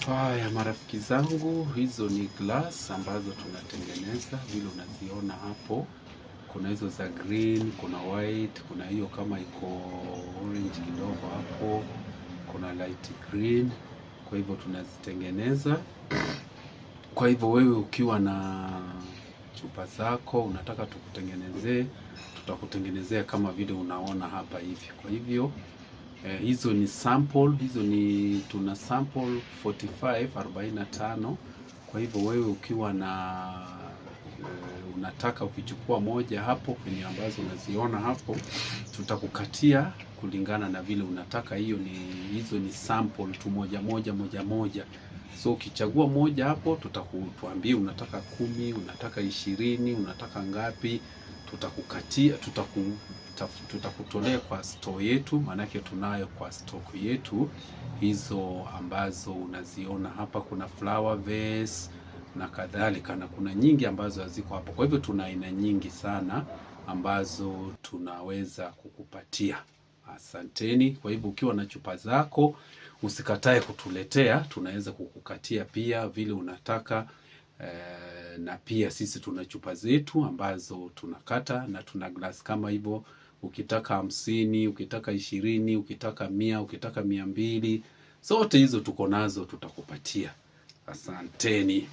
Haya marafiki zangu, hizo ni glass ambazo tunatengeneza vile unaziona hapo. Kuna hizo za green, kuna white, kuna hiyo kama iko orange kidogo hapo, kuna light green. Kwa hivyo tunazitengeneza. Kwa hivyo wewe ukiwa na chupa zako unataka tukutengenezee, tutakutengenezea kama vile unaona hapa hivi. Kwa hivyo hizo ni sample, hizo ni tuna sample 45 45. Kwa hivyo wewe ukiwa na unataka ukichukua moja hapo kwenye ambazo unaziona hapo, tutakukatia kulingana na vile unataka. Hiyo ni hizo ni sample tu moja moja moja moja. So ukichagua moja hapo, tutakutuambia unataka 10, unataka 20, unataka ngapi, tutakukatia, tutakutolea kwa store yetu, maanake tunayo kwa stock yetu hizo ambazo unaziona hapa. Kuna flower vase na kadhalika, na kuna nyingi ambazo haziko hapo. Kwa hivyo tuna aina nyingi sana ambazo tunaweza kukupatia. Asanteni. Kwa hivyo ukiwa na chupa zako usikatae kutuletea, tunaweza kukukatia pia vile unataka. Na pia sisi tuna chupa zetu ambazo tunakata na tuna glass kama hivyo. Ukitaka 50, ukitaka 20, ukitaka 100, ukitaka 200, zote hizo tuko nazo, tutakupatia. Asanteni.